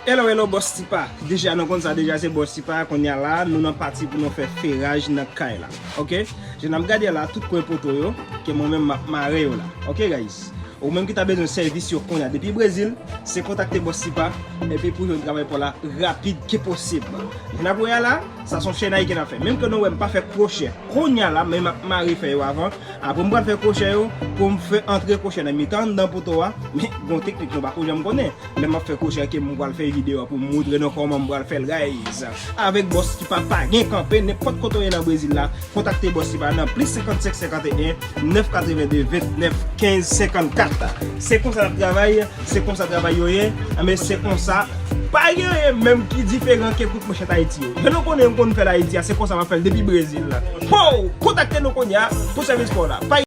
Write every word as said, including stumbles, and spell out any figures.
Hello, hello, Boss Tipa. Deja, nou konn sa deja, se Boss Tipa. Kounye a la, nou nan pati pou nou fè feraj nan kay la. Ok? Jan n ap gade la, tout kwen poto yo, ke mwen menm m ap mare yo la. Ok, guys? Ou menm ki ta bezwen sèvis yo kounye a depi Brezil, se kontakte Boss Tipa, epi pou jwenn travay pa w la rapid ke posib. Jan n ap wè a la, sa se yon chèn Nike n ap fè. Menm ke nou wè m pa fè kwochè kounye a la, men m ap mare fè yo avan. Apre m pral fè kwochè yo, pou m fè antre kwochè nan mitan anndan poto a. Men, gon teknik nou pa ko janm konnen. Lè m ap fè kwochè ke m pral fè videyo a pou m montre nou kòman m pral fè l, guys. Avèk Boss Tipa, pa gen kanpe, nenpòt kote w ye nan Brezil la, kontakte Boss Tipa nan plis senkannsenk senkanteyen, nèf katrevende, vennèf, kenz, senkannkat. Se konsa n ap travay, se konsa travay yo ye, men se konsa pa gen anyen menm ki diferan ke kout manchèt Ayiti yo. Jan nou konnen m konn fè l Ayiti a, se konsa m ap fè l depi Brezil la. Pow! Kontakte nou kounye a pou sèvis pa w la. Pa